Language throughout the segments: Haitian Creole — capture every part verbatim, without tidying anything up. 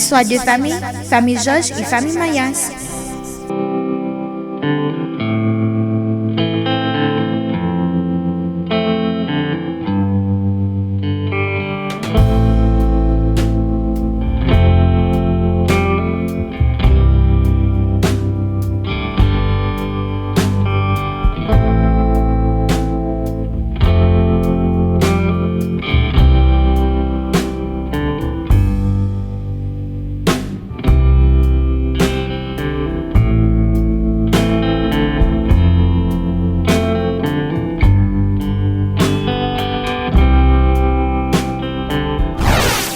Histoire de famille, famille Georges et famille Mayas.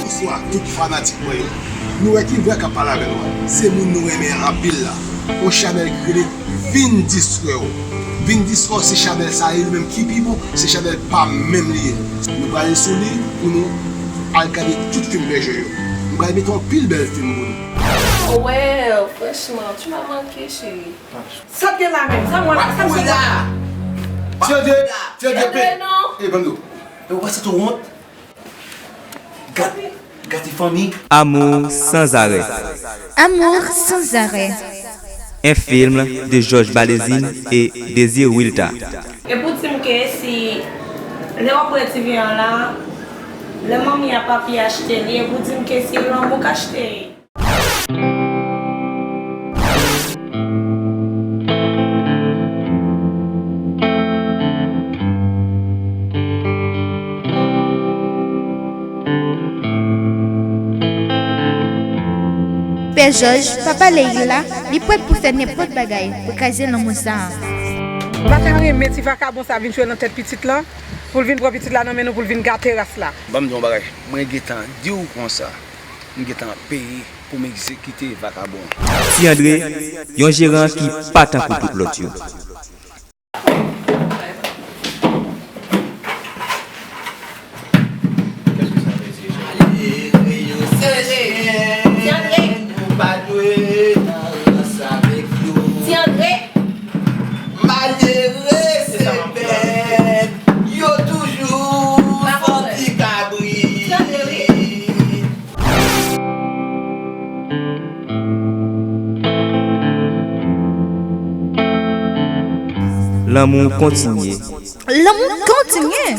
Bonswa tout fanatik mwen yo. Nou wè ki vwa k ap pale avè nou an. Se moun nou renmen an anpil la. On chanèl ki rele Vin Distrè W. Vin Distrè W se chanèl sa li menm ki pi bon, se chanèl pa m menm li ye. Nou prale sou li pou nou al gade tout fim Pè Jòj yo. M pral mete yon pil bèl fim pou nou. Oh well, franchman, tu m'as manqué, chérie. Sa t gen la menm? Sa mwen, sa m la. Ti André, Ti André, Ti André, non. E ban m di w. E ou pa santi w wont? Gate, gate fanmi. Amour sans arrêt. Amour sans arrêt. Un film de Georges Balezine et Désir Wilta. E pou di m ke si lè w ap wè T V an la, lè manmi a papi achte li, e pou di m ke si lanmou k achte. Pè Jòj, papa Leila, li prèt pou fè nenpòt bagay pou kraze lanmou sa a. Papa renmen ti vakabon sa vin chwe nan tèt pitit lan, pou l vin pran pitit la nan men nou, pou l vin gate ras la. Ban m di w yon bagay, mwen gentan di w konsa. M gentan peye pou m egzekite vakabon. Ti André, yon jeran ki pa tankou tout lòt yo. Ti André. Ti André. Malere se bèt, yo toujou santi kabrit. Lanmou kontinye. Lanmou kontinye.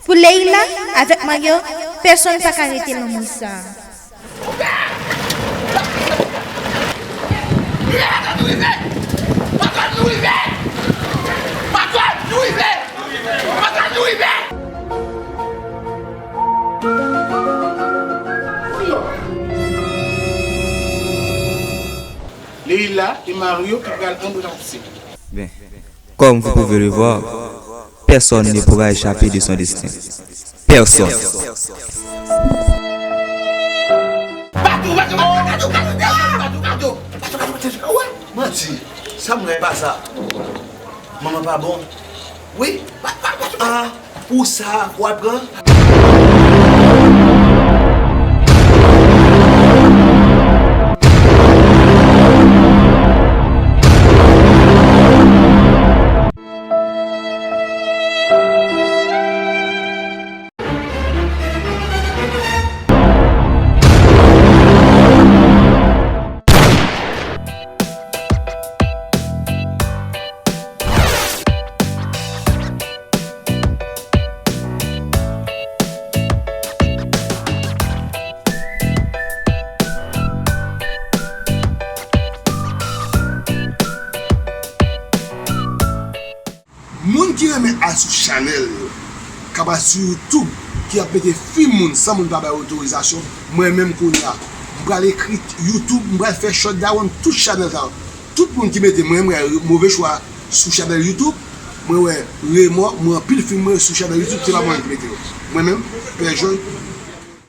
Pou Leila avèk Mario, pèsonn pa ka rete lanmou sa. Leila e Mario ki pral anbrase. Ben. Comme vous pouvez le voir, personne ne pourra échapper de son destin. Personne. Manti, sa m wè pa sa. Manman pa bon. Wi. Ah. Pou sa, w ap pran? Moun ki renmen al sou chanèl yo, k ap al sou YouTube, ki ap mete fim moun san moun pa bay otorizasyon, mwen menm kounye a, m pral ekri YouTube, m pral fè shutdown tout chanèl sa yo. Tout moun ki mete mwen, mwen move chwa sou chanèl YouTube, mwen wè remò, mwen anpil fim mwen sou chanèl YouTube, se pa mwen ki mete yo. Mwen menm, Pè Jòj,